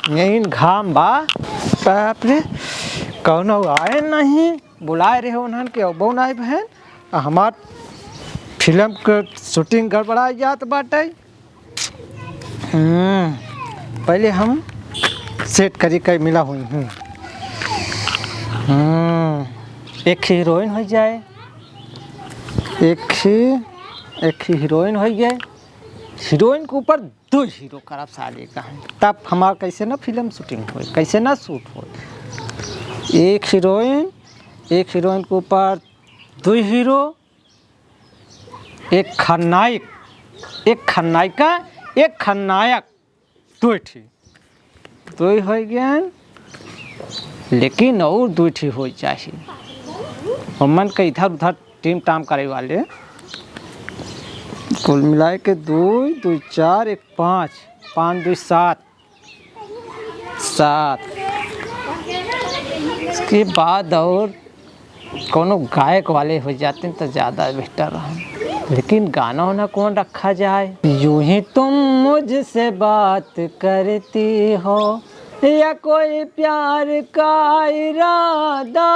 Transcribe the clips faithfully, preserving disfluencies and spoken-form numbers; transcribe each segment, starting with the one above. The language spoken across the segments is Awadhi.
यही घाम बा। बाप रे, कौनो आए नहीं, बुलाए रहे उन्हन के, अबो नाई बहन। आ हमार फिल्म के शूटिंग गड़बड़ा जात बाटे। हम्म, पहले हम सेट करी, कई मिला हुई। हम्म। हम्म, एक ही हीरोइन हो जाए, एक ही, एक ही हीरोइन हो जाए। हीरोइन के ऊपर दो हीरो करब साले का, तब हमार कैसे ना फिल्म शूटिंग होई, कैसे ना शूट होई। एक हीरोइन, एक हीरोइन के ऊपर दो हीरो, एक खलनायक, एक खलनायिका, एक खलनायक, दो ठी, दो हो गए, लेकिन और दो ठी हो चाहिए। हमन के इधर उधर टीम टाम करे वाले, कुल मिलाए के दो, दो चार, एक पाँच, पाँच दो सात, सात। इसके बाद और कोनो गायक वाले हो जाते तो ज़्यादा बेहतर रहा, लेकिन गाना वाना कौन रखा जाए? यूं ही तुम मुझसे बात करती हो या कोई प्यार का इरादा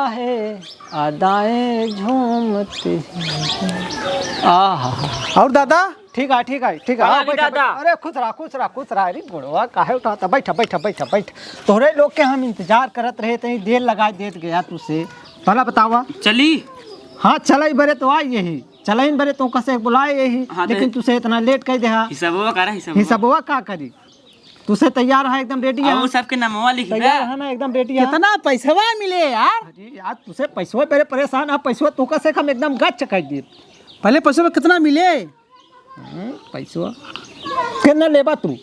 है, अदाएं झूमती हैं। आहा। और दादा? ठीक है, ठीक है, ठीक है। प्रणाम आओ, बैठा, दादा। बैठा। अरे खुश रहा, खुश रहा, खुश रहा। अरे गोड़वा काहे उठाता? बैठा, बैठा, बैठा, बैठा। तोहरे लोग के हम इंतजार करत रहे, तनी देर लगाए देत गया तुसे। भला बतावा। चली। हाँ, चलाई बरे तो आई यही। चलाई बरे तो कसे बुलाए यही। हाँ, तो लेकिन तुसे इतना लेट कर दे हा। हिसाबवा करा, हिसाबवा। हिसाबवा का करी? तुसे तैयार है, एकदम रेडी है। और सबके नमवा लिखी तैयार बा। है ना, एकदम रेडी है। कितना पैसवा मिले यार? अरे यार, तुसे पैसवा बरे परेशान है, पैसवा तो कसे हम एकदम गच कर दे। पहले पैसवा कितना मिले? हम्म, पैसवा। कितना लेबा तू?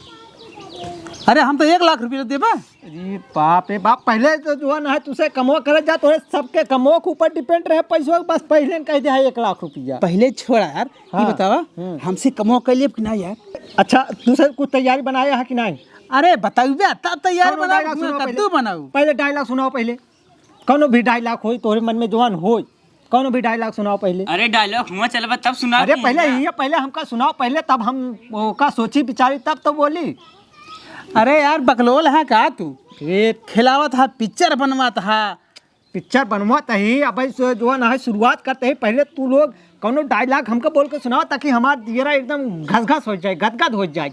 अरे, हम तो एक लाख रुपया देबा। अरे बाप रे बाप, पहले तो जो है ना, तुसे कमवा करे जा, तोरे सबके कमवा के ऊपर डिपेंड रहे पैसवा, बस पहले न कह दे है एक लाख रुपया। पहले छोड़ा यार, ये हाँ। बतावा, हम्म। हमसे कमवा कर लेब कि ना यार? अच्छा, तुसे कुछ तैयारी बनाया है कि नहीं? अरे, बताइबे, तब तैयार कौनो बनाऊ, डायलॉग हुआ सुनाओ कद्दू पहले। बनाऊ। पहले डायलॉग सुनाओ पहले। कौनो भी डायलॉग होई तोहरे मन में जवान होई, कौनो भी डायलॉग सुनाओ पहले। अरे डायलॉग हुआ चलबा तब सुनाओ अरे कि पहले ना। ये पहले हमका सुनाओ पहले, तब हम ओका सोची विचारी तब तो बोली। अरे यार बकलोल है का तू? ये खिलावत है, पिक्चर बनवात है। पिक्चर बनवात ही, अब इस जो है ना शुरुआत करते ही पहले तू लोग कौनो डायलॉग हमका बोल के सुनाओ ताकि हमार दियरा एकदम घस घस हो जाए, गदगद हो जाए।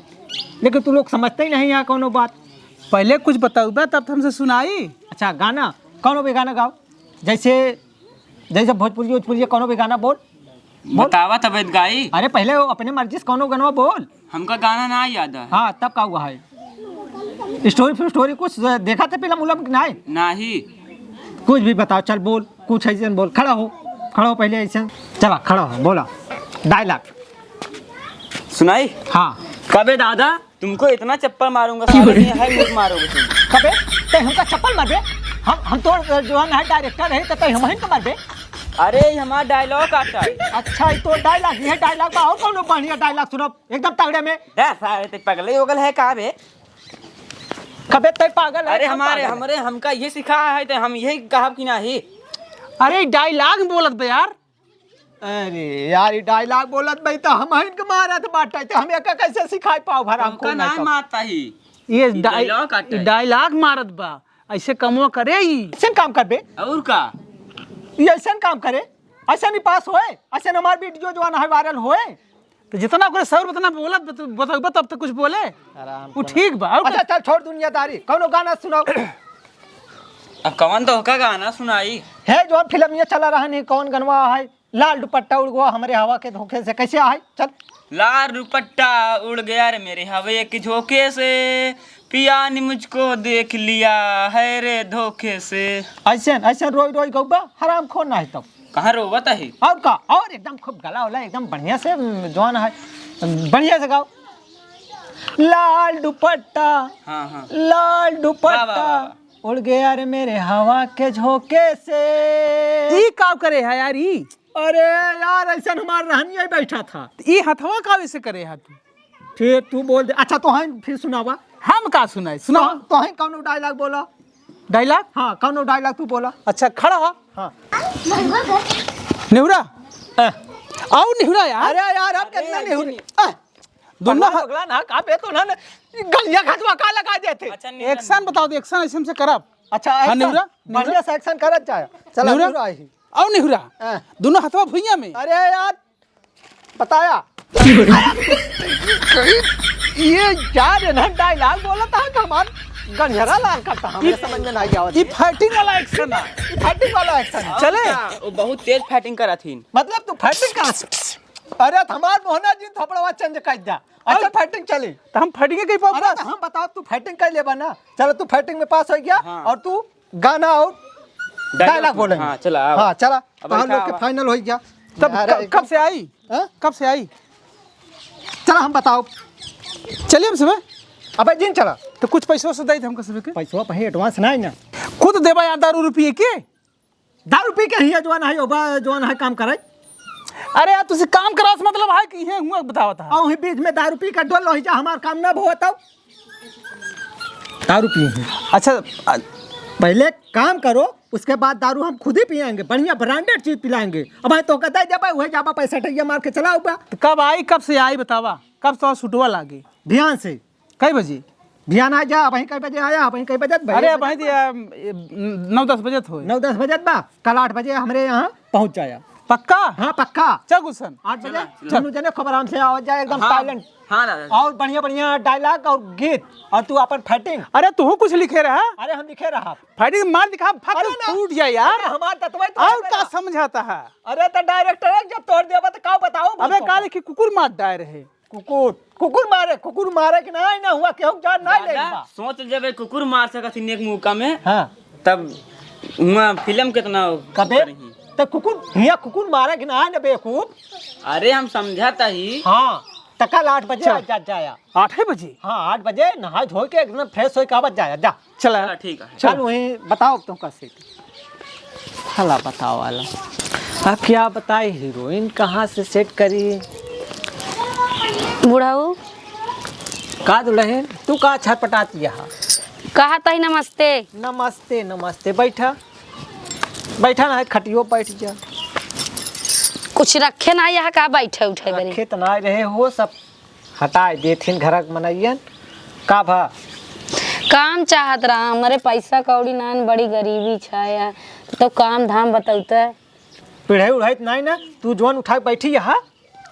लेकिन तू लोग समझते ही नहीं यहाँ कौनो बात। पहले कुछ बताऊबा तब तो हमसे सुनाई। अच्छा गाना, कौनो भी गाना गाओ। जैसे, जैसे भोजपुरी, भोजपुरी कौनो भी गाना बोल, बोल। बतावा तब गाई। अरे पहले वो अपने मर्जी से कौनो गनवा बोल। हमका गाना ना याद है। हाँ, तब का हुआ है? स्टोरी फिर स्टोरी कुछ देखा थे फिल्म उलम कि नाई? नाही। कुछ भी बताओ, चल बोल, कुछ ऐसे बोल, खड़ा हो, खड़ा हो पहले ऐसे, चला खड़ा हो, बोला डायलॉग। सुनाई? हाँ। कबे दादा तुमको इतना चप्पल मारूंगा, साले में है मुंह मारोगे तुम। कबे, ते हमका चप्पल मारबे? हम, हम तो, अ, जो है ना, डायरेक्टर है, तो ते हमहिन के मारबे? अरे, ये हमारा डायलॉग आता है। अच्छा, ये तो डायलॉग, ये डायलॉग बा, और कौनो बढ़िया डायलॉग सुनाओ, एकदम तगड़े में। दे साले, ते पगले हो गल है का बे? कबे ते पागल है, अरे, हम हमारे, पागल है? हमरे, हमका ये सिखाया है, तो हम यही कहब कि नाही। अरे, डायलॉग बोलत बे यार। अरे यार, ई डायलॉग बोलत बा, ई त हमहिन के मारत बाटे, त हम एका कैसे सिखाई पाओ भराम हमका खून ना है सब। मारता ही। ये ई डाय-, डायलॉग काटे। ई डायलॉग मारत बा, ऐसे कमवा करे ई। ऐसन काम करबे? और का? ई ऐसन काम करे? ऐसन ही पास होए? ऐसन हमार वीडियो जवान है वायरल होए? तो जितना ओकरे सौर उतना बोलत बत-, बतौबे तब तो कुछ बोले। आराम वो कर। ठीक बा, और अच्छा, का? चल छोड़ दुनियादारी, कौनो गाना सुनाओ। अब कौन तो का गाना सुनाई? है जो फिल्म ये चला रहा नहीं, कौन गनवा है? लाल दुपट्टा उड़ गया हमरे हवा के धोखे से, कैसे आए? चल। लाल दुपट्टा उड़ गया रे मेरे हवे के झोंके से, पिया ने मुझको देख लिया है रे धोखे से। ऐसे, ऐसे रोई रोई गौबा, हराम खोर ना है तब। कहाँ रोवत है? और का? और एकदम खूब गला होला, एकदम बढ़िया से, उम, जवान है, बढ़िया से गाओ। लाल दुपट्टा, हाँ, हाँ। लाल दुपट्टा, वाह, वाह, वाह, वाह। उड़ गया रे मेरे हवा के झोंके से। ई का करे है यार ई? अरे यार, ऐसन हमार रहनिया ही बैठा था। ई हथवा का वैसे करे है तू? फिर तू बोल दे। अच्छा, तो हम फिर सुनावा। हम का सुनाई? सुनाओ। तो, तो हम कौनो डायलॉग बोला। डायलॉग? हाँ, कौनो डायलॉग तू बोला। अच्छा, खड़ा हो। हाँ। नेहुरा। ए। आओ नेहुरा यार। अरे यार, अब अरे कितना नेहुरा? ए। दोनों पगला, पगला ना, का बे, तो ना, ना, गलिया घाटवा का लगा देते? अच्छा, निहुरा, एक्शन बताओ, तो एक्शन ऐसे हमसे करब। अच्छा, हाँ, एक्शन। निहुरा, निहुरा। बढ़िया से एक्शन करत जाए। चला, निहुरा। निहुरा आई। आओ निहुरा। हाँ। दोनों हथवा भुइयां में। अरे यार, बताया। ये क्या रे ना डायलॉग बोला था कि हमार गनिहरा लाल करता, हमें ई, समझ में ना आवत ई है। फाइटिंग वाला एक्शन है। ई फाइटिंग वाला एक्शन है। चले? अच्छा, वो बहुत तेज फाइटिंग करा थी। मतलब तू फाइटिंग का? अरे, त हमार मोहना जी थोपड़वा चेंज कर दिया। अच्छा, और फाइटिंग चली। त हम फाइटिंग के पास अरे, त हम बताओ, तू फाइटिंग कर लेबा ना। चलो, तू फाइटिंग में पास हो गया हाँ। और तू गाना और डायलॉग डायलॉग बोलेंगे। हाँ, चला, आवा। हाँ, चला। अब तोहर ऐसा लोग के आवा। फाइनल हो गया। तब अरे, क-, कब से आई? हाँ? कब से आई? चला, हम बताओ। चलिए हम सुबह। अबे जिन चला। तो कुछ पैसों से दे दे हमको सुबह के। पैसों पहे एडवांस ना है ना। खुद देबा यार दारू रुपये के। दारू पी के हिया जवान है, ओबा जवान है काम करे। अरे यार, तुझसे काम कराओ से मतलब है कि इहे हुआ बतावत है। और वही बीच में दारू पी के डोल रही जा, हमार काम ना भवा तब। दारू पिए हैं। अच्छा, अ, पहले काम करो, उसके बाद दारू हम खुद ही पिएंगे, बढ़िया ब्रांडेड चीज पिलाएंगे। अब भाई तो कहता है जब वही जाबा पैसा टैया मार के चला हुआ। तो कब आई, कब से आई बतावा, कब से सुटवा लागे? ध्यान से। कई बजे? बिहान आ जा, अबहीं कई बजे आया, अबहीं कई बजत भइया? अरे, अबहीं तो, आ, ए, नौ दस बजत होए। नौ दस बजत बा, कल आठ बजे हमरे यहाँ पहुँच जाया। पक्का? हाँ, पक्का। चल गुलशन। आठ बजे चला, चला। दोनों जने खूब आराम से आवत जाए, एकदम हाँ, साइलेंट। हाँ, दादा। और बढ़िया, बढ़िया डायलॉग और गीत, और तू अपन फाइटिंग। अरे, तू कुछ लिखे रहा? अरे, हम लिखे रहा। फाइटिंग मार दिखा, फक अरे ना। फूट जाए यार। अरे, हमार तत्व तो और है का ना। समझाता है? अरे, तो डायरेक्टर जब तोड़ देबा, तो का बताओ, अबे, बोल का तो। लिखी, कुकुर मार डाय रहे। कुकुर, कुकुर मारे, कुकुर मारे कि ना, ना हुआ, केहू जान ना दादा, लेबा। सोच जबे कुकुर मार सकत ही नेक मौका में, हाँ। तब हुआ फिल्म कितना कबे? करही? त कुकुर, हिया कुकुर मारे कि ना, ना बेवकूफ। अरे हम समझत ही। हाँ, त कल आठ बजे चल। आ जा, जाया। आठे बजे? हाँ, आठ बजे नहाए धोए के एकदम फ्रेश होए के आवत जाया, जा। चला। चला, ठीक है। चल, वहीं बताओ तुमका सेट। हला बताओ वाला। अब क्या बताए, हीरोइन कहाँ से सेट करी? बुढ़ऊ। का दुल्हन, तू का छटपटात यहाँ? कहा तही नमस्ते। नमस्ते, नमस्ते। बैठा, बैठा ना है, खटियो बैठ जा। कुछ रखे ना यहाँ का बैठे उठे बरी? रखे त ना रहे हो, सब हटाए देथिन घरक मनइयन। का भा? काम चाहत रहा, हमरे पैसा कौड़ी नान, बड़ी गरीबी छाया, तो काम धाम बतौते। पिढ़ाई उढ़ाई त नाई ना, तू जौन उठा के बैठी यहाँ,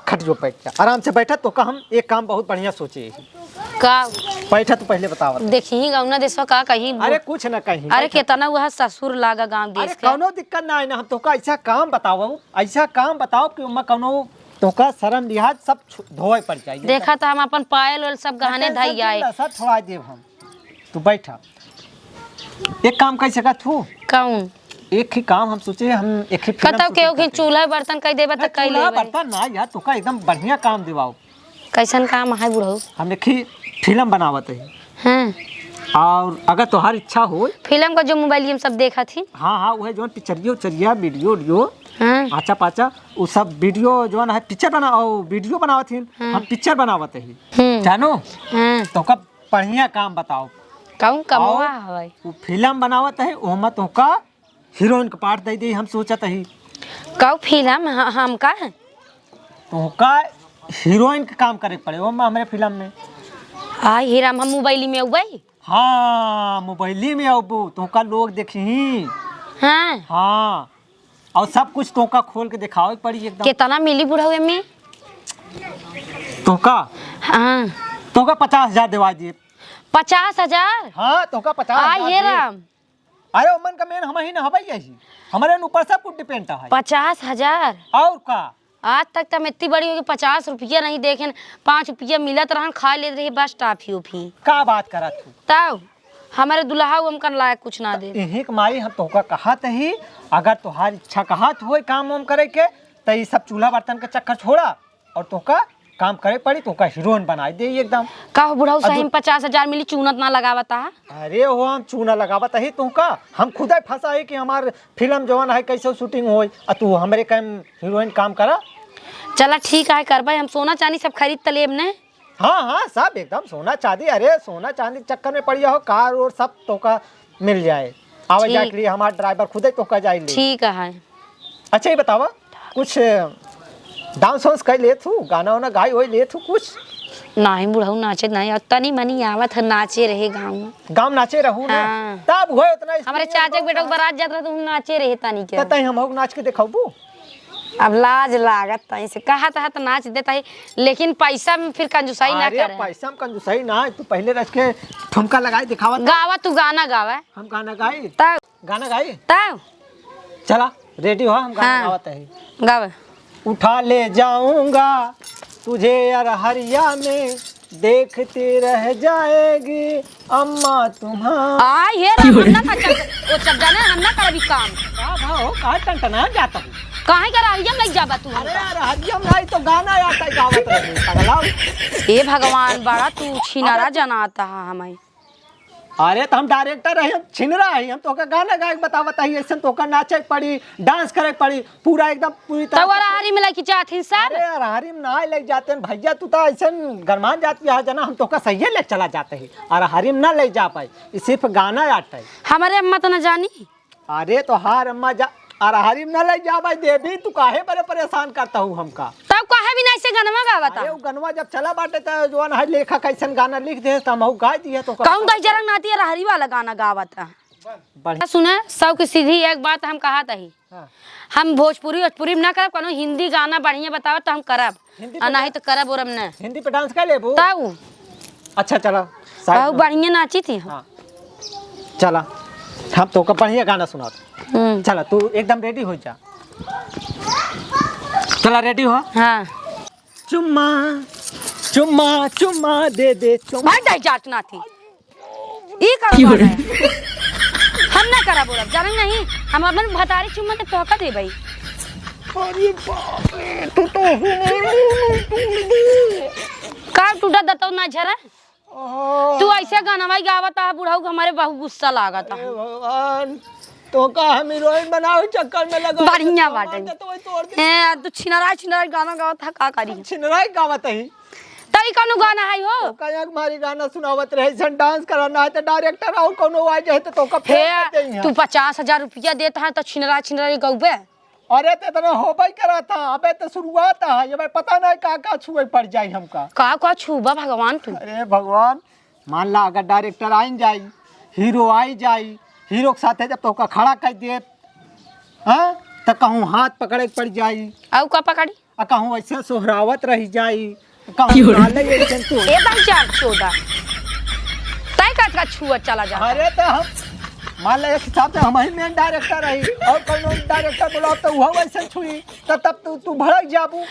खटियो बैठ जा, आराम से बैठा। तोका हम एक काम बहुत बढ़िया सोचे ही। का? बैठा, तू पहले बतावत। देखी गौना देशवा का कहीं बु-, अरे कुछ ना कहीं, अरे बैठा। केतना वह ससुर लागा गाँव अरे देश के। कौनो दिक्कत ना है ना, हम तोका ऐसा काम बताओ, ऐसा काम बताओ कि ओमा कौनो तोका शर्म लिहाज सब छु-, धोए पड़ जाए। देखा तो हम अपन पायल वायल सब गहने अच्छा, धई सब आए। सब छोड़ा देब हम। तू बैठा। एक काम कर सकत हूँ। कौन? एक ही काम हम सोचे, हम एक ही फिल्म कतौ shooting केहू के करते हैं। चूल्हा बर्तन कह देबे ना, त कह चूल्हा लेबे। बर्तन ना यार, तोका एकदम बढ़िया काम देवाओ। कैसन काम है बुढ़ऊ? हम एक ही फिल्म बनावत है। हाँ। और अगर तोहार इच्छा हो। फिल्म का जो मोबाइल में सब देखत ही। हाँ, हाँ, वह जौन पिक्चरिया उचरिया, वीडियो उडियो, हाँ। आचा पाचा, उ सब वीडियो जौन है पिक्चर बना, ओ, वीडियो बनावत ही, हाँ। हम पिक्चर बनावत है। हम्म। जानो? हाँ। तोका बढ़िया काम बताओ। कौन कमवा और हवे? उ फिल्म बनावत है, ओमा तोका हीरोइन के पार्ट दे दे, हम सोचत ही। कौ फिल्म? ह-, हमका? तोहका हीरोइन के काम करे के पड़े, ओमा हमरे फिल्म में। आ, हीरा, हम मोबाइली में अउबे? हाँ, मोबाइली में अउबू, तोहका लोग देखी। हाँ। हाँ, और सब कुछ तोहका खोल के दिखावे के पड़ी एकदम। कितना मिली बुढ़ऊ एमे? तोहका? हाँ। तोहका पचास हजार देवा दिए। पचास हजार? हाँ, तोहका पचास हजार आ, ये दिए। राम। अरे, ओमन का मेन हम ही ना हवाई यही। हमरे ऊपर सब कुछ डिपेंड है। पचास हजार? और का? आज तक त हम इतनी बड़ी होगी, पचास रुपया नहीं देखेन, पाँच रुपया मिलत रहन, खा लेत रही, बस टाफी उफी। का बात करत हूँ? तब हमरे दुल्हा हमकन लायक कुछ ना दे। यही के मारी हम तोहका कहत ही, अगर तोहार इच्छा कहत होय काम वाम करे के, त ई सब चूल्हा बर्तन के चक्कर छोड़ा। और तोहका काम करे पड़ी, तोहका हीरोइन बनाई दे एकदम। का हो बुढ़ऊ, आ सही दू- में पचास हजार मिली, चूनत ना लगावता है? अरे हो, हम चूना लगावत ही तोहका, हम खुदे फंसा है कि हमार फिल्म जवन है कैसे शूटिंग होई, आ तू हमरे कम हीरोइन काम करा। चला ठीक है, करबे हम, सोना चांदी सब खरीद त लेब ने। हाँ, हाँ, सब एकदम सोना चांदी, अरे सोना चांदी के चक्कर में पड़ी हो, कार और सब तोहका मिल जाए। आवे जाए ठीक। के लिए हमार ड्राइवर खुदे तोहका जाए ले। ठीक है। अच्छा, ये बतावा, कुछ डांस वांस कर लेत हूँ, गाना वाना गाई होई लेत हूँ कुछ? नाही बुढ़ऊ, नाचे नाही, और तनी मनी आवत है, नाचे रहे गाँव में। गाँव नाचे रहू ना? हाँ। तब हुए उतना हमरे स्त्री चाचा के लोग बेटा के बारात जात रहे तो हम नाचे रहे तनी के। त तई हमहू नाच के देखबू? अब लाज लागत तई से, कहत है तो नाच देता ही, लेकिन पैसा में फिर कंजूसाई ना अरे, करे। पैसा में कंजूसाई ना, तू पहले रच के ठुमका लगाई दिखावत। गावा, तू गाना गावा। हम गाना गाई? तब गाना गाई? तब चला, रेडी हो, हम गाना हाँ। गावत है। गावे। उठा ले जाऊंगा तुझे अरहरिया में, देखती रह जाएगी अम्मा तुम्हारा। आ, ये रे, हम ना पचक, वो सब जाने, हम ना करबी काम। का भा हो, काहे टनटना जाता हूँ? काहे के अरहरिया में लग जाबा तू अरे हमका? अरहरिया में नहीं तो गाना आता है, गावत रहे, पगला। ए भगवान, बड़ा तू छिनारा अबे जनाता है हमें। अरे, त हम डायरेक्टर रही, हम छिनरा ही, हम तोहका गाना गाए के बतावत ही, ऐसन तोहका नाचे के पड़ी, डांस करे के पड़ी, पूरा एकदम पूरी तरह तब से। अरहरी में लइके जात हिन सब? अरे, अरहरी में ना लइके जाते हैं भैया, तू तो ऐसन गरमान जात यहाँ जना, हम तोहका सही ले चला जाते ही, अरहरी में ना ले जा पाए, ई सिर्फ गाना आटे। हमारे अम्मा तो ना जानी। अरे, तोहार अम्मा जा, अरहरी में ना ले जा भाई देवी, तू काहे बड़े परेशान करता हूँ हमका? तब काहे बिना ऐसे गनवा गावत अरे, है? उ गनवा जब चला बाटे त जवन है लेखक ऐसन गाना लिख दे त हमहू गाय दिए तो कहूँ दही जरंग नाती अरहरी वाला गाना गावत है। बढ़िया। सुना, सब के सीधी एक बात हम कहत ही। हाँ। हम भोजपुरी, भोजपुरी में ना करब, कोनो हिंदी गाना बढ़िया बतावत तो हम करब, हिंदी आ पे नहीं तो करब उरब न। हिंदी पे डांस कर लेबू? तब अच्छा, चला, side बहुत में। बढ़िया नाची थी हम। हाँ। चला, हम तोहका बढ़िया गाना सुनात। हम्म। चला, तू एकदम रेडी हो जा। चला, रेडी हो। हाँ। चुम्मा, चुम्मा, चुम्मा दे दे, चुम्मा। भाई, दाई जात ना थी। ई का गाना है? हम ना करा बोलब, जाने नहीं, हम अपन भतारी चुम्मा के तोहका दे भाई। अरे बाप रे, तू तो हमारे मुंह में तोड़ दे। का टूटा दतौ ना झरा? ओहो। तू ऐसे गानवा गावत है बुढ़ऊ के, हमारे बहुत गुस्सा लागत है। हे भगवान, तोहका हम हीरोइन बनावे चक्कर में लगा बढ़िया बाटे। तो वही तोड़ दे। ए, तू छिनराई छिनराई गाना गावत है, का करी? छिनराई गावत है। तो ई कौनो गाना है हो? तोहका एक मारी गाना सुनावत रहे, जन डांस कराना है तो डायरेक्टर और कौनो आ जाए तो तोहका फेल कर देई तू। पचास हजार रुपया देत है तो छिनराई छिनराई गौबे? अरे, तो इतना होबे करा था, अबे तो शुरुआत है, ये भाई पता नहीं का का छुए पड़ जाई हमका। का का छुबा भगवान तू? अरे भगवान, मान ला अगर डायरेक्टर आइन जाई, हीरो आई जाई, हीरो के साथे जब तोहका खड़ा कर दे, हाँ, तो कहूँ हाथ पकड़े के पड़ जाई। आऊ का पकड़ी? आ कहूँ ऐसे सोहरावत रह जाई। कहूँ की हो रही? नाले ये जंतु। ए भाई चार चौदह। तय का का छुआ चला जाता। अरे तो हम मान ले एक हिसाब से हम ही मेन डायरेक्टर रही और कौनो डायरेक्टर बोला तो वह वैसे छुई तो तब तू तू भड़क जाबू।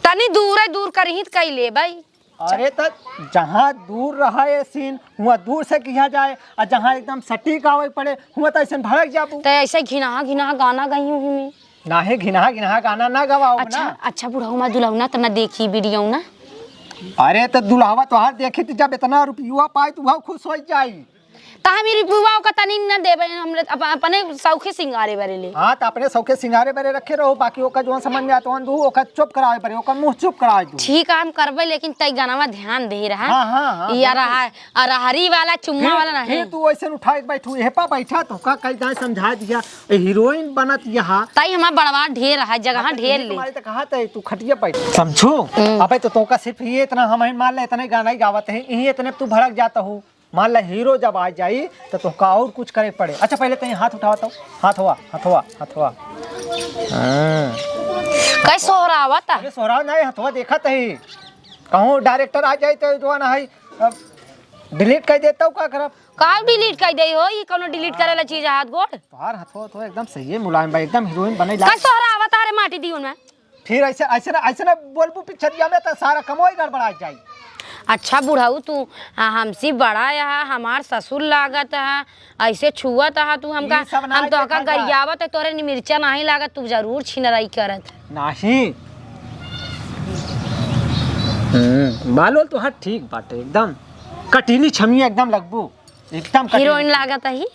तनी दूर है, दूर करही त कई ले भाई। अरे त जहाँ दूर रहा ये सीन हुआ दूर से किया जाए और जहाँ एकदम सटीक आवे पड़े हुआ तो ऐसे भड़क जाबू। तो ऐसे घिनहा घिनहा गाना गई हूँ मैं। नाहीं, घिनहा घिनहा गाना ना गवाओ अच्छा, ना। अच्छा, बुढ़ऊ मा दुलहना त ना देखी वीडियो ना। अरे, त दुलहवा तोहार देखी त जब इतना रुपयुआ पाई, त उहउ खुस होइ जाई। त हम ई रुपयुआ ओका तनी न देबे, हम अप-, अपने सौखे सिंगारे बरे ले। हाँ, त अपने सौखे सिंगारे बरे रखे रहो, बाकी ओका जौन समझ में आत, ओन दू, ओका चुप करावे परे, ओका मुँह चुप करावे दू। ठीक है, हम करबे, लेकिन तई गाना मा ध्यान दे रहा। हाँ, हाँ, हाँ, ई आ बिल्कुल। रहा है। अरहरी वाला, चुम्मा फिर, वाला नहीं। फिर तू वैसे उठा के बैठू, एह पा बैठा, तोहका कई दाएं समझा दिया, ए हीरोइन बनत यहाँ। ताई हमार बड़वा ढेर है, जगह हाँ, तो ढेर यही ले। तुम्हारी तो कहा था, तू खटिया बैठ। समझू? हम्म। अबे तो तोहका सिर्फ ये इतना हम ही मान ले, इतने गाना ही गावत है, यही इतने तू भड़क जाता हो। मान ले हीरो जब आ जाई, तो तोहका और कुछ करे पड़े। अच्छा, पहले तई हाथ उठावा तो, हाथवा, हथवा, हथवा। हाँ। कई सोहरावत है? अरे सोहराव नहीं, हथवा देखत ही। कहूँ डायरेक्टर आ जाई तो जो ना है, अब डिलीट कर देता हूँ, का करब? का डिलीट कर दे हो? ई कौनो डिलीट करे ला चीज है, हाथ गोड़? तोहार हथवा तो एकदम सही है, मुलायम बा, एकदम हीरोइन बने ला। का सोहरावत है रे माटी दियो ना? फिर ऐसे, ऐसे ना, ऐसे ना बोलबू पिक्चरिया में तो सारा कमोई गड़बड़ा जाई। अच्छा बुढ़ऊ तू, आ, हमसे बड़ा है, हमार ससुर लागत है, ऐसे छुअत है तू हमका, ई सब ना हम तोहका देखा जा। गरियावत है, तोरे मिर्चा नहीं लागत, तू जरूर छिनराई करत। नहीं। हम्म, बाल वाल तोहार ठीक बाटे, एकदम कटीली छमिया एकदम लगबू, एकदम कटीली। हीरोइन लागत ही।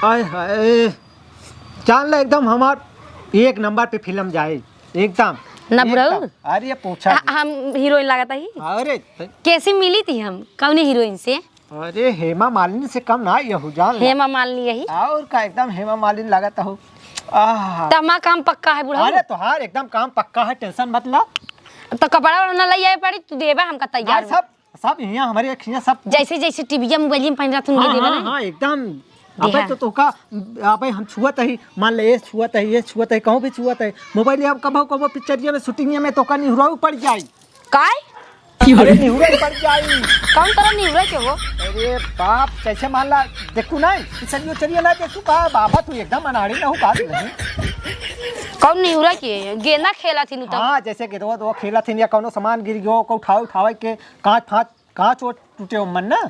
आय हाय, जान ले एकदम हमार एक नंबर पे फिल्म जाए, एकदम, ना बुढ़ऊ। एकदम। अरे पूछा ह-, हम हीरोइन लागत ही। अरे कैसे मिली थी हम, कौने हीरोइन से? अरे हेमा मालिनी से कम ना यहू जान ला। हेमा मालिनी यही। और का एकदम हेमा मालिनी लागत हो। आह। त हमार काम पक्का है बुढ़ऊ। अरे तोहार एकदम काम पक्का है, टेंशन मत ला। तो कपड़ा वाला ना ले आए पड़ी, तू देबा हमका तैयार। सब, सब यहाँ हमारे एक हियाँ सब। जैसे, जैसे टीवीया मोबाइल में पहन रहा तू, हाँ, देबा हाँ, ना। हाँ, एकदम। अबे देहा। तो तोका, अबे हम छुअत ही, मान ले, ये छुअत ही, ये छुअत ही, कहूँ भी छुअत ही। मोबाइल अब कबो, कबो पिक्चरिया में, शूटिंगिया में तोका निहुराऊ पड़ जाई। काय? अरे निहुरे पड़ जाई। कौन तरह निहुरे के हो? अरे बाप, कैसे मान ला, देखू ना, पिक्चरियो चलिए ना, देखू का बाबा, तू एकदम अनाड़ी ना हो का तू नहीं? कौन निहुरे के? गेंदा खेला थी नु तब। हाँ, जैसे गेंदवा दो खेला थी या कौनो सामान गिर गयो, को उठावे, उठावे के कांच फांच, कांच वो टूटे हो मन ना।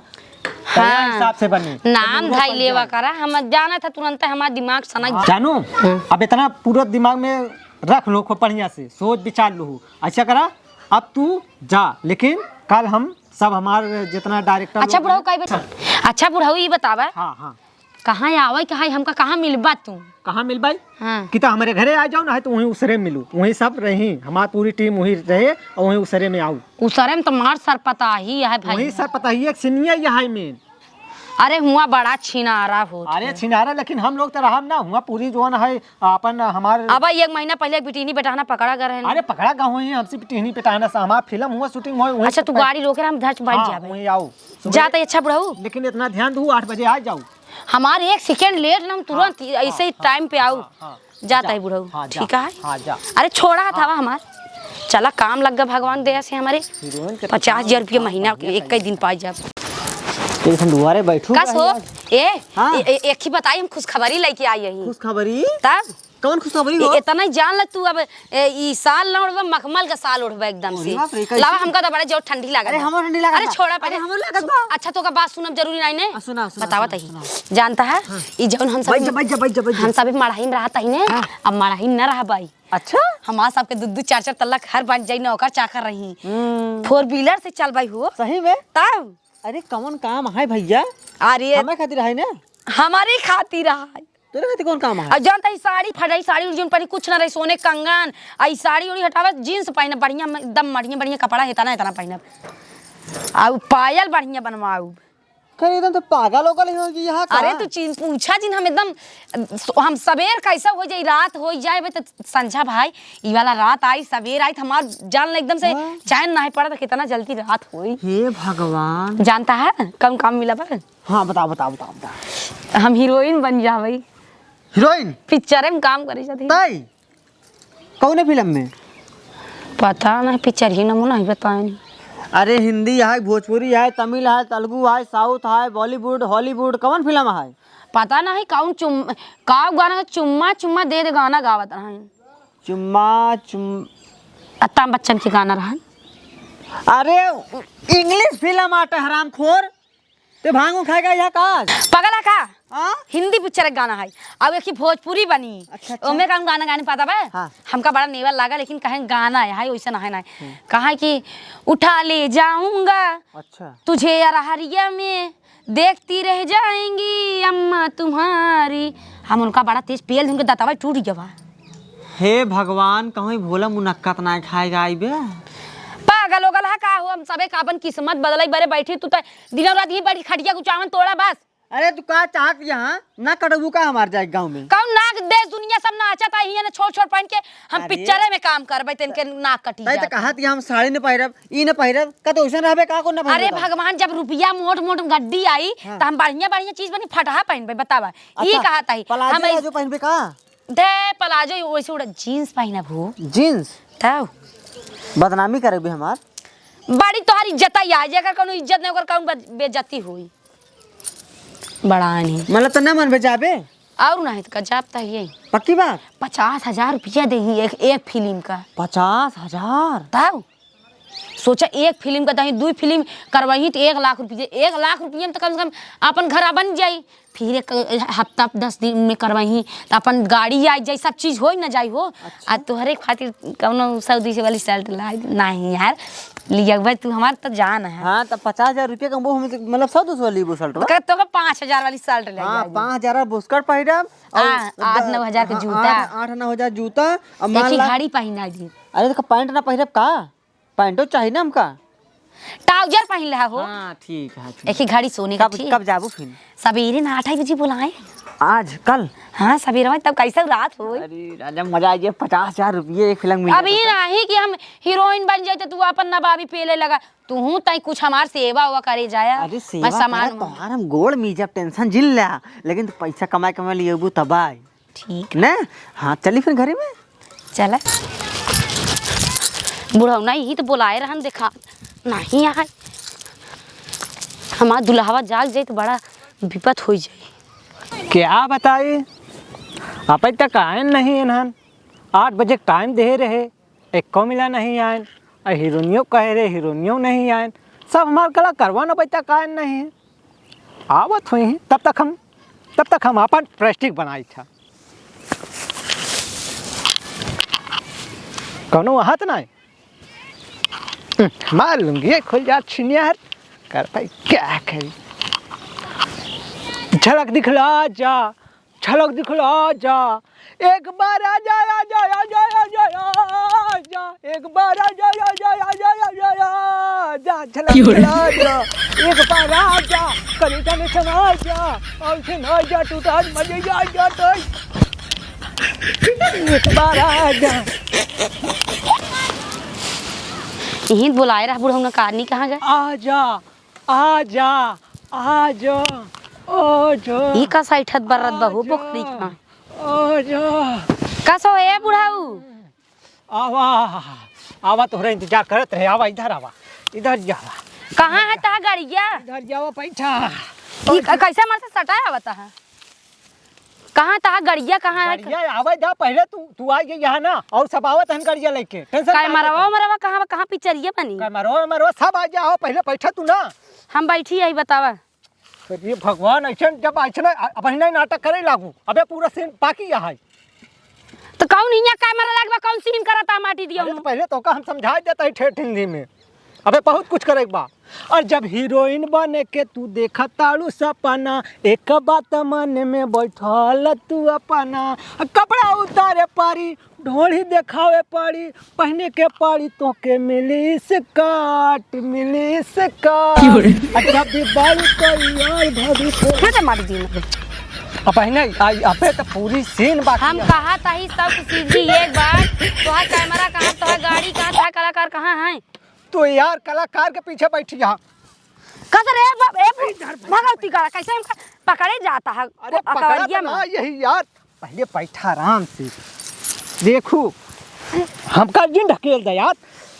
तो हाँ। हिसाब से बनी। नाम तो निहुरे धाई पड़ लेवा जाई। करा, हम जाना था तुरंत हमारा दिमाग सनक हाँ। जा-। जानू, हाँ। अब इतना पूरा दिमाग में रख लो खूब बढ़िया से, सोच विचार लो। ऐसा करा, अब तू जा, लेकिन कल हम सब हमार जितना डायरेक्टर अच्छा, लोग बुढ़ऊ हैं। कई बता-, अच्छा, बुढ़ऊ, ई बतावा। हाँ, हाँ। कहाँ आवे, कहाँ हमका, कहाँ मिलबा तू? कहाँ मिलबाई? हाँ। कि तो हमारे घरे आ जाओ ना, है तो वहीं उसरे मिलू, वहीं सब रही, हमार पूरी टीम वहीं रहे और वहीं उसरे में आऊ। उसरे में तो मार सर पता ही है भाई। वहीं सर पता ही, एक सीनियर यहाँ है मेन। अरे हुआ बड़ा छिनारा होत अरे है। छिनारा, लेकिन हम लोग तो रहब ना, हुआ पूरी जोन है अपन हमार। अब एक महीना पहले एक बिटिहनी बेटहना पकड़ा गए रहे। अरे पकड़ा गए हुए हैं हमसे बिटिहनी बेटहना से, हमार फिल्म हुआ, शूटिंग हुआ, वहीं अच्छा, तू पे गाड़ी रोके रहा, हम धर से बैठ हाँ, जाबे। वहीं आओ। जाता ही अच्छा बुढ़ऊ। लेकिन इतना ध्यान दू, आठ बजे आ जाओ। हमार एक सेकंड लेट ना, हम तुरंत हाँ, ऐसे ही हाँ, टाइम पे आऊ। हाँ, हाँ। जाता जा, है बुढ़ऊ, हाँ, जा, ठीक है? हाँ, जा। अरे छोड़ा था हाँ। हमार। चला काम लग गया भगवान दया से हमारे। हीरोइन के तो पचास हजार काम रुपया काम महीना बढ़िया एक कई दिन पाई जाब। एक हम दुआरे बैठू कस हो? आज। ए, हाँ। ए, ए, एक ही बताई, हम खुशखबरी लेके आई यही। खुशखबरी? तब? कौन खुशखबरी ए, हो? इतना ही जान ल तू अब, ए, ई साल ना उड़बा, मखमल का साल उड़बा एकदम अरे से। बाप रे, कैसे? लावा हमका तो बड़ा जोर ठंडी लागत अरे बा। हमरो ठंडी लागत अरे बा। छोड़ा पहले। अरे हमरो लागत बा। अच्छा तो का बात सुनब जरूरी नहीं ने? आ, सुना, सुना, बतावा सुना, तही। सुना। जानता है? हाँ। ई जौन हम सब बैठ जा, बैठ जा, बैठ जा, बैठ जा। हम सब मड़ाही में रहता ही ने। हाँ। अब मड़ाही न रह बाई। अच्छा? हमार सबके दू दू चार चार तल्ला घर बन जाई, नौकर चाकर रही। हम्म। फोर व्हीलर से चलबाई हो। सही में? तब? अरे कौन काम है भैया? अरे हमारे खातिर है ना? हमारे खातिर है। तोरे खातिर कौन काम है? और जानता है साड़ी फटाई, साड़ी उड़ी जौन पहनी कुछ ना रही, सोने कंगन, आई साड़ी उड़ी हटावा, जींस पहने बढ़िया, एकदम बढ़िया बढ़िया कपड़ा हेता ना इतना पहनब। आ उ पायल बढ़िया बनवाऊ। करे एकदम तो पागल ओगल हो गई यहाँ का? अरे तू चीन पूछा जिन हम एकदम, हम सबेर कैसे हो जाई, रात हो जाए बे तो संझा भाई, ई वाला रात आई, सबेर आई तो हमार जान एकदम से हाँ। चैन नहीं पड़ा तो कितना जल्दी रात होई। हे भगवान। जानता है कौन काम मिला बा? हाँ बताओ बताओ बताओ बताओ। हम हीरोइन बन जाबई। हीरोइन? पिक्चर में काम करे जाती। तई? कौने फिल्म में? पता नहीं, पिक्चर ही नमूना ही बताए नहीं। अरे हिंदी है, भोजपुरी है, तमिल है, तेलुगु है, साउथ है, बॉलीवुड, हॉलीवुड, कौन फिल्म है? पता नहीं कौन चुम-, का गाना, चुम्मा चुम्मा दे दे गाना गावत रहन। चुम्मा चुम अमिताभ बच्चन के गाना रहन। अरे इंग्लिश फिल्म आटे हरामखोर। ते भांग उंग खाएगा यहाँ का? पगला का? हाँ? हिंदी पिक्चर के गाना है। अब एक ही भोजपुरी बनी। अच्छा, अच्छा। ओमे का हम गाना गाने पाता बा? हाँ। हमका बड़ा नेवल लागा, लेकिन कहें गाना है, हाय वैसा ना है ना। हम्म। कहा कि उठा ले जाऊंगा अच्छा। तुझे अरहरिया में, देखती रह जाएंगी अम्मा तुम्हारी। हम उनका बड़ा तेज पेल, उनके दतवा टूट गया बा। हे भगवान, कहीं भोला मुनक्का त ना खाएगा आई बे? पागल ओगल है का हो? हम सबे का अपन किस्मत बदलाई बरे बैठी, तू तो दिनों रात ही बैठी खटिया गुचावन तोड़ा बस। अरे तू का चाहत यहाँ ना कटबू का हमार जाए गाँव में? कौन नाक देश दुनिया सब नाचत है हियां ने छोट छोट पहन के, हम अरे। पिक्चरे में काम करबे त इनके नाक कटी तै तो जात। कहत कि हम साड़ी न पहिरब, ई न पहिरब, का तो ओइसन रहबे का को न पहिरब अरे तो? भगवान, जब रुपया मोट मोट गड्डी आई हाँ। त हम बढ़िया बढ़िया चीज बनी फटहा पहनबे, बतावा। ई अच्छा, कहत है प्लाजो हम व्लाजो पहनबे का? दे प्लाजो वैसे उड़ा जींस पहनब हो। जींस? तब बदनामी करबे हमार। बड़ी तोहार इज्जत आई, जेकर कौनो इज्जत नहीं ओकर कौन बे-, बेइज्जती होई। बड़ा नहीं। मतलब तो ना मन बे जाबे? और नहीं तो का जाब त यही। पक्की बात? पचास हजार रुपया देही एक, एक फिल्म का। पचास हजार? तब सोचा एक फिल्म का दही, दुई फिल्म करवाही तो एक लाख रुपया, एक लाख रुपया में तो कम से कम अपन घर बन जाई। फिर एक हफ्ता दस दिन में करवाही तो अपन गाड़ी आई जाई, सब चीज होई ना जाई हो। अच्छा। आ तोहरे खातिर कौनो सऊदी से वाली शर्ट लाई नहीं यार, लियबे तू हमार तो जान है। हाँ, तो पचास हजार रुपया का वो हम मतलब सऊदी से वाली वो शर्ट बा? तो का पाँच हजार वाली शर्ट ले हाँ, जाई। पाँच हजार बुस्कट पहिरब और हाँ, आठ द-, नौ हजार के हाँ, जूता। आठ, आठ नौ हजार जूता। अब एक मान ही ला घड़ी पहिना दी। अरे तो पैंट ना पहिरब का? पैंटो चाहिए ना हमका। ट्राउजर पहिन रहा हो। हाँ, ठीक है, ठीक। एक ही घड़ी सोने का, कब, ठीक। कब जाबू फिर? सवेरे ना आठ बजे बुलाए। आज, कल? हाँ, सबेरवा, तब कैसे रात होई? अरे राजा, मजा आ जाए, पचास हजार रुपये एक फिल्म मिल जाए अभी तो। नहीं कि हम हीरोइन बन जाए तो तू अपन नवाबी पेले लगा। तू तई कुछ हमार सेवा उवा करे जाया। अरे मैं सेवा सामान करत तोहार हम गोड़ मीजब, tension जिन ल्या, लेकिन तू पैसा कमाए कमाए लिए अबू तब आई। ठीक। ने? हाँ, चली फिर घरे में। चला। बुढ़ौना यही तो बोलाए रहन, देखा नहीं आए। हमार दुल्हवा जाग जाए तो बड़ा विपत हो जाए। क्या बताई, अब तक आयन नहीं इन्हन। आठ बजे टाइम दे रहे, एको मिला नहीं आयन। आ हीरोनियो कहे रहे, हीरोनियो नहीं आयन। सब हमार कलाकारवा न अब तक आयन नहीं। आवत हुई हैं, तब तक हम, तब तक हम अपन प्रेस्टिक बनाई था। कौनो आहत ना है। हम्म, मार लूंगी, ये खुल जा छिनिया हर। कर भाई, क्या करी? झलक दिखला जा, झलक दिखला जा। एक बार आ जा, आ जा, आ जा, आ जा, आ जा। एक बार आ जा, आ जा, आ जा, आ जा, आ जा। झलक क्यों रे? दिखला जा। एक बार आ जा, कलेजा में समा जा। और फिर आ जा, टूटा मजे आ जा, तो एक बार आ जा। यहीं बोलाए रहा बुढ़ऊ ना, कारनी कहाँ गए? आ जा, आ जा, आ जा, आ जा। ई का साइठत बर्रत बहू आ जा, बोकरी का? आ जा। का सो ए बुढ़ऊ? आवा, आवा, तोहरा इंतजार करत रहे। आवा, इधर आवा, इधर जावा। कहाँ है तहा गड़िया? इधर जावा, बैठा। ई क-, कैसे हमारे से सटाए आवता है? कहाँ तहा गड़िया, कहाँ है? गड़िया आवे दा, पहले तू, तू आ गई यहाँ ना, और सब आवत हन गड़िया लेके, tension काहे काहे मरवा लेत हन? मरवा कहाँ, कहाँ पिक्चरिया बनी? काहे मरवा मरवा सब आ जाओ, पहले बैठा तू ना। हम बैठी यही बतावा। अरे भगवान, ऐसे जब ऐसे ना, अ-, अब नहीं नाटक करे लागू, अबे पूरा scene बाकी यहाँ है। तो कौन हियाँ कैमरा लगवा, कौन scene करता माटी दिया अरे तो हूँ? पहले तो का हम समझा देता है ठेठ हिंदी में। अबे बहुत कुछ करे के बा। और जब हीरोइन बने के तू देखा ताड़ू सपना, एक बात मन में बैठल तू अपना, कपड़ा उतारे पारी, ढोली देखावे पारी, पहने के पारी तोके मिली स्कर्ट, मिली स्कर्ट। क्यों रे? आ जब भी बालू तो यार भाभी को हाँ, तो मार दी। अब पहने आई, अबे तो पूरी scene बाकी हम है। कहा ताही सब सीधी एक बार, तोहार कैमरा कहाँ, तोहार गाड़ी कहाँ, तोहार कलाकार कहाँ हैं? तो यार, कलाकार के पीछे बैठी यहाँ। का सर, ए, ब-, ए, भगवती का, कैसे हमका पकड़े जाता है? अरे, को-, पकड़ा अकबरिया तो ना, में। यही यार, पहले बैठा आराम से। देखू, हमका जिन ढकेल दे यार।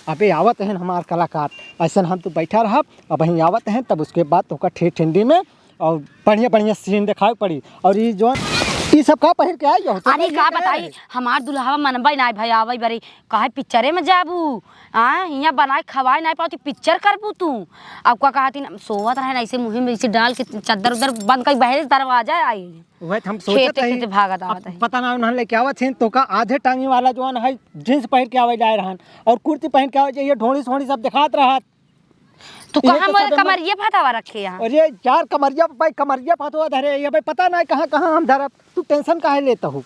अबे, आवत हैं हमार कलाकार, ऐसन हम तो बैठा रहब, अब वहीं आवत हैं, तब उसके बाद तोका ठे-, ठंडी में और बढ़िया, बढ़िया scene देखावे पड़ी। और ई जौन, ई सब का पहिर के आई हो? तो अरे, पहिर का के बताई, आई? हमार दुल्हवा मनबे नाई भाई, आवे बरे, काहे पिक्चरे में जाबू? आ, हियाँ बनाए खवाए नाई पावती, पिक्चर करबू तू? अब का कहती ना, सोवत रहे ना, ऐसे मुँह में ऐसे डाल के चद्दर उद्दर बंद कर बहरे दरवाजा आई। वह तो हम सोचत खेते, हई, खेते भागत आवत अब हई। पता ना उन्हन लेके आवत हैं, तो का आधे टांगी वाला जौन है, jeans पहिर के आवे जाए रहन, और कुर्ती पहिर के आवे जाए, ढोड़ी सोड़ी सब देखात रहत। तू ये कहाँ तो मोरे सब हम कमरिया फतावा रखे यहाँ? अरे यार, कमरिया पे भाई, कमरिया फतवा धरे, ये भाई पता नहीं कहाँ कहाँ हम धरब। तू tension काहे लेता हो?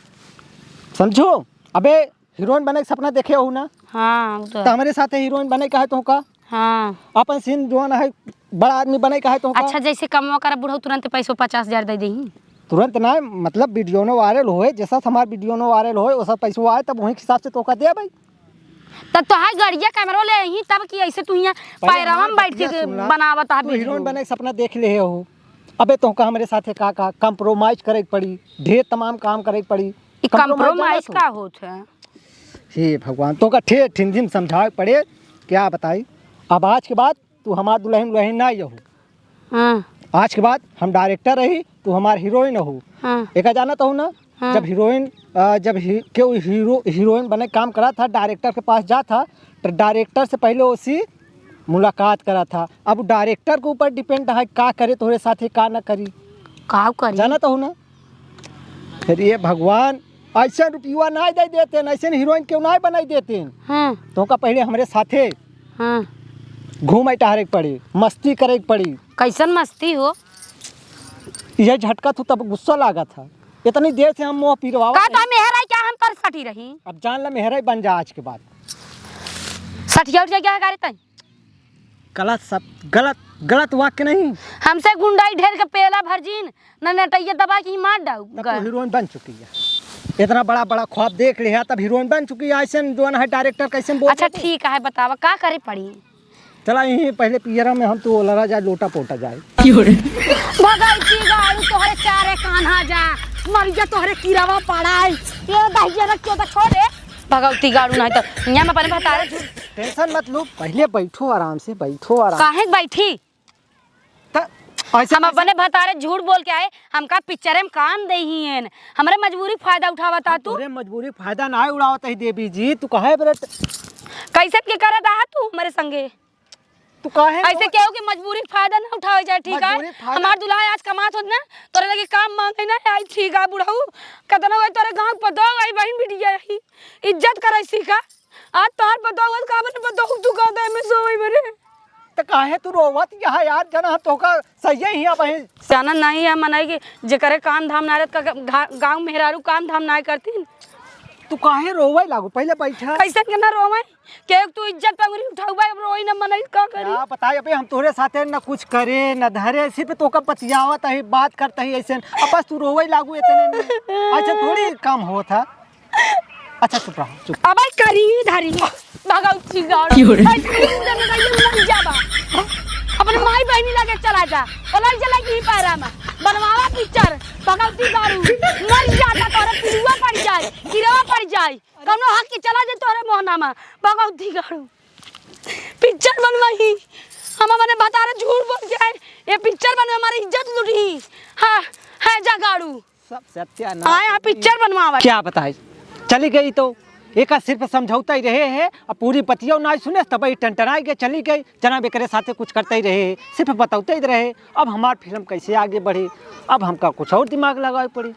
समझो, अबे हीरोइन बने के सपना देखे हो ना? हाँ, वो तो तो है। हमरे साथे हीरोइन बने का है तो का? हाँ। अपन scene जौन है, बड़ा आदमी बने का है तो का? अच्छा, जैसे कमवा करा बुढ़ऊ, तुरंत पैसो पचास हजार दे देही। तुरंत ना, मतलब video नो viral होए, जैसा हमार video नो viral होए, वैसा पैसो आए, तब वही हिसाब से तो का दे भाई। तब तोहार गड़िया कैमरो ले अइहीं तब कि ऐसे तू हियाँ पहले पैरवा हमार में बैठ के बतिया सुन ला। बनावत हा तू हीरोइन video। बने के सपना देख ले हो। अबे तोहका हमरे साथे का, का compromise करे के पड़ी, ढेर तमाम काम करे के पड़ी। ई compromise compromise जानत हो? का होत है? हे भगवान, तोहका ठेठ हिंदी में समझावे के पड़े, क्या बताई। अब आज के बाद तू हमार दुल्हन उल्हन ना हो। हाँ। आज के बाद हम director रही, तू हमार हीरोइन हो। हाँ। एका जानत हो ना? हाँ। जब हीरोइन, अ, जब ही-, केहू हीरो, हीरोइन बने काम करा था, director के पास जा था, तो director से पहले ओसी मुलाकात करा था। अब director के ऊपर depend है, का करे तोहरे साथे, का ना करी। का करी? जानत हो ना? अरे भगवान, ऐसे रुपया ना दे देते, ऐसे हीरोइन क्यों ना बनाई देते? हाँ। तोहका पहले हमरे साथे हाँ। घूमे टहरे के पड़ी, मस्ती करे के पड़ी। कैसन मस्ती हो? यह झटका तू तब गुस्सा लागा था। इतनी देर से हम मुँह पिरवावत का तो हई। मेहराई क्या हम कर सटी रही? अब जान ला, मेहराई बन जा आज के बाद। सठिया उठ जाएगा गाड़ी तई। गलत शब्द, गलत, गलत वाक्य नहीं। हमसे गुंडाई ढेर के पेला भर जिन, न नटैया दबा के ही मार डाऊ। तब तो हीरोइन बन चुकी है। इतना बड़ा बड़ा ख्वाब देख लिया, तब हीरोइन बन चुकी है। ऐसे न जोन है डायरेक्टर, कैसे बोल अच्छा, ठीक है, बतावा का करे पड़ी? चला यहीं पहले पियरा में हम तो लड़ा जाए, लोटा पोटा जाए। भगौती गाड़ू तोहरे चारे कान्हा जा, मर जा तोहरे किरावा पड़ाई। ये दहिया रख के तो छोड़ दे। भगौती गाड़ू नहीं तो यहाँ में अपने भतारे झूठ। टेंशन मत लो, पहले बैठो आराम से, बैठो आराम। काहे के बैठी? त ऐसे हम कैसे? अपने भतारे झूठ बोल के आए, हमका पिक्चरे में काम देही हैं, हमरे मजबूरी के फायदा उठावत हा तू। तोरे मजबूरी के फायदा ना उड़ावत ही देवी जी, तू काहे बरे कैसे के करत हा तू हमरे संगे? तू काहे ऐसे केहू के मजबूरी के फायदा ना उठावे जाए, ठीक है? मजबूरी के फायदा हमार दुल्हा आज कमात होत ना, तोरे लगे काम मांगे ना आई, ठीक है बुढ़ऊ? कतना होई तोरे गांव पतो आई बहन बिटिया आई, इज्जत करे सीखा। आज तोहार पतो होत का बने पतो तू कहता है मैं सोई बने। त काहे तू रोवत यहाँ यार, जना तोहका सही ही अब ही। जाना नहीं है मनई कि जेकरे काम धाम ना रहत का गा-, गाँव मेहरारू काम धाम ना करतीन। तू काहे रोवे लागू? पहले बैठा। कैसन के ना रोवे? के तू इज्जत पे उंगली उठाउबा, अब रोई ना मनई का करी? क्या बताई, अबे हम तोहरे साथे न कुछ करे, न धरे, सिर्फ तोहका बतियावत ही, बात करत ही ऐसे। अब बस तू रोवे लागू इतने में। ऐसे थोड़ी काम होत है। अच्छा, चुप रहो, चुप। अबे करी धरी, भगौती गाड़। की हो रे? ऐसे मुंह में गइले उलझ जाबा। अपने माई बहनी लगे चला जा। उलझ जा लगी पैरा में। बनवावा पिक्चर, भगौती गाड़ू। मर जाता तोरे पिलुआ पड़ जाए, किरवा पड़ जाए। कौनो हक के चला जे तोरे मोहना में, भगौती गाड़ू। पिक्चर बनवाई, हम अपने भतारे झूठ बोल के आए। ये पिक्चर बनवा हमारी इज्जत लूटी। हाँ, है जा गाड़ू। सब सत्यानाश। आए, आप पिक्चर बनवावा। क्या बताए, चली गई तो एका सिर्फ समझौता ही रहे है, अब पूरी बतिया ना सुने, तब ही टनटनाई के चली गई। जना बेकरे साथे कुछ करते ही रहे है, सिर्फ बतौते ही रहे। अब हमार फिल्म कैसे आगे बढ़ी, अब हमका कुछ और दिमाग लगावे पड़ी।